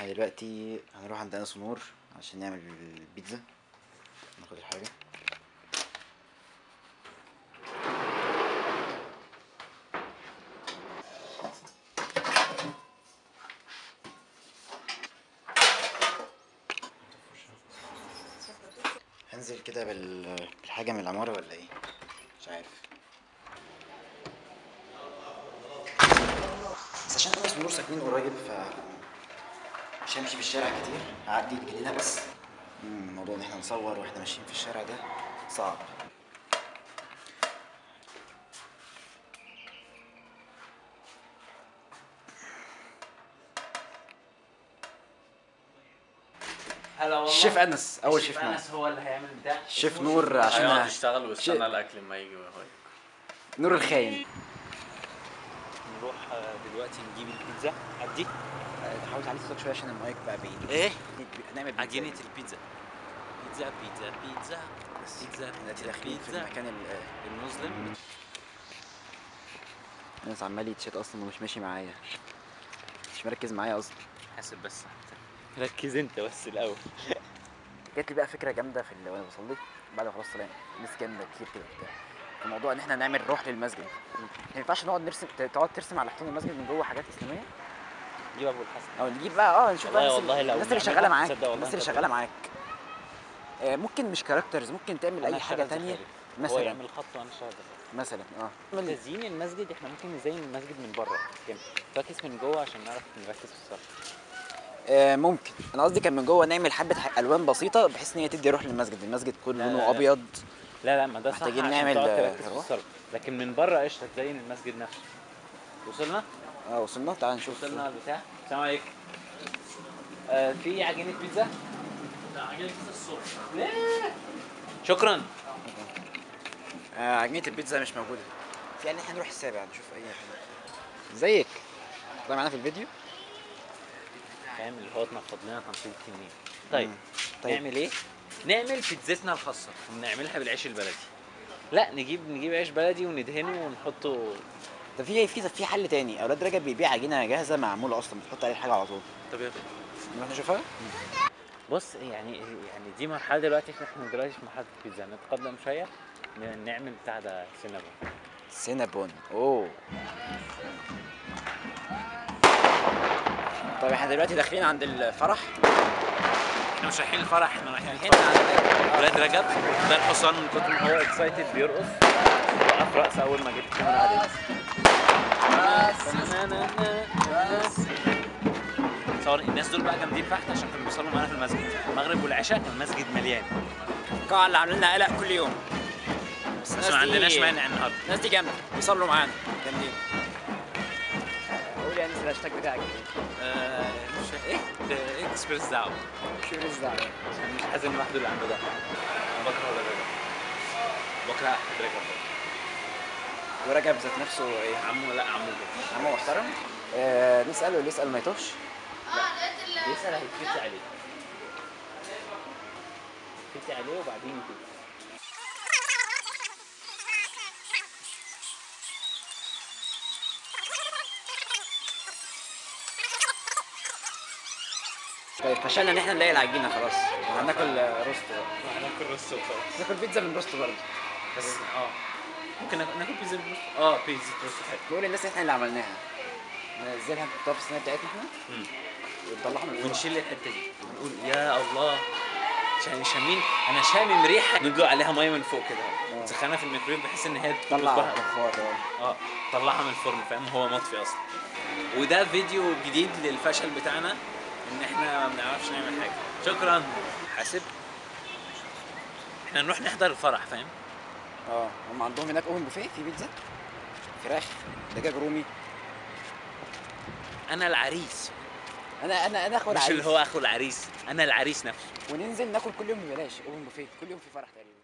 احنا دلوقتي هنروح عند انس ونور عشان نعمل البيتزا، ناخد الحاجة. هنزل كده بالحاجة من العمارة ولا ايه؟ مش عارف. بس عشان انس ونور ساكنين قريب ف مش همشي في الشارع كتير، هعدي الجنينة بس. الموضوع ان احنا نصور واحنا ماشيين في الشارع ده صعب. هلا والله الشيف انس، اول شيف انس هو اللي هيعمل بتاع الشيف نور، عشان هيقعد يشتغل ويستنى الاكل لما يجي وهو نور الخاين. نروح دلوقتي نجيب البيتزا. اديك حاول تعلي صوتك شوية عشان المايك بقى بعيد. ايه؟ هنعمل عجينه البيتزا. بيتزا بيتزا بيتزا بيتزا. دلوقتي داخلين في المكان المظلم. الناس عمال يتشات اصلا ومش ماشي معايا، مش مركز معايا اصلا. حاسب بس، ركز انت بس الاول. جات لي بقى فكرة جامدة في وانا بصلي بعد ما خلصت صلاة، ناس جامدة كتير كده وبتاع. الموضوع ان احنا نعمل روح للمسجد. ما ينفعش نقعد نرسم، تقعد ترسم على حيطان المسجد من جوه حاجات اسلامية. نجيب ابو الحسن او نجيب بقى نشوف بقى والله لو الناس اللي شغالة معاك، الناس اللي شغالة معاك. ممكن مش characters، ممكن تعمل اي حاجة ثانية. مثلا هو يعمل خط وانا اشتغل مثلا. تزيين المسجد، احنا ممكن نزين المسجد من بره، لكن فاكس من جوه عشان نعرف نركز في الصلاة. ممكن. انا قصدي كان من جوه نعمل حبه الوان بسيطة بحيث ان هي تدي روح للمسجد. المسجد كله لونه ابيض. لا لا، ما ده صح، محتاجين نعمل تركز في الصلاة، لكن من بره قشطه تزين المسجد نفسه. وصلنا؟ وصلنا. تعال نشوف. وصلنا البتاع. السلام عليكم. في عجينه بيتزا؟ لا، عجينه بيتزا الصبح. ليه؟ شكرا. عجينه البيتزا مش موجودة. في يعني احنا نروح السابع نشوف اي حاجة. ازيك؟ طلع معانا في الفيديو؟ فاهم اللي هو اتنفض لنا تنفيض تنين. طيب. نعمل ايه؟ نعمل بيتزتنا الخاصة ونعملها بالعيش البلدي. لا، نجيب عيش بلدي وندهنه ونحطه. طب في حل تاني، اولاد رجب بيبيع عجينه جاهزة معمولة اصلا، بتحط عليها الحاجة على طول. طب يلا نروح نشوفها. بص يعني دي مرحلة دلوقتي، احنا دلوقتي في مرحلة البيتزا، نتقدم شوية نعمل بتاع ده سينابون. سينابون، اوه. طيب احنا دلوقتي داخلين عند الفرح. احنا مش رايحين الفرح، احنا رايحين عند ولاد رجب. ده الحصان من كتر ما هو excited بيرقص، وقف رقص اول ما جبت الكاميرا عليه. صور الناس دول بقى جامدين فحت، عشان كانوا بيصلوا معانا في المسجد المغرب والعشاء، كان المسجد مليان. القاعة اللي عاملين لنا قلق كل يوم، بس ما عندناش مانع النهارده. الناس دي جامدة، بيصلوا معانا جامدين. قول يا انس الهاشتاج بتاعك ايه؟ مش ايه؟ اكسبرس دعوه. اكسبرس دعوه، عشان مش حازم لوحده اللي عنده ده. انا بكره ولاد رجب، بكره احمد رجب. ورجب ذات نفسه ايه؟ عمه. لا، عمه كده، عمه محترم. نساله اللي يسال ما يتوهش. لا، يسال هيتفتي عليه، يتفتي عليه وبعدين يتوه. طيب فشلنا ان احنا نلاقي العجينة خلاص، هناكل روست بقى. هناكل روست وخلاص. ناكل بيتزا من روست برضه. بس ممكن ناكل بيتزا من روست. بيتزا روست حلو. بقول للناس احنا اللي عملناها، ننزلها نحطها في الصينية بتاعتنا احنا ونطلعها من الفرن ونشيل الحتة دي ونقول يا الله. شامين، انا شامم ريحه. ندلق عليها مية من فوق كده، نسخنها في الميكرويف بحيث ان هي تطلع بخار. طلعها من الفرن، فاهم؟ هو مطفي اصلا. وده فيديو جديد للفشل بتاعنا، ان احنا ما بنعرفش نعمل حاجة. شكرا. حاسب، احنا نروح نحضر الفرح، فاهم؟ هم عندهم هناك open buffet، في بيتزا، فراخ، دجاج رومي. انا العريس. انا اخو العريس، مش اللي هو اخو العريس، انا العريس نفسه. وننزل ناكل كل يوم ببلاش، open buffet كل يوم في فرح تقريبا.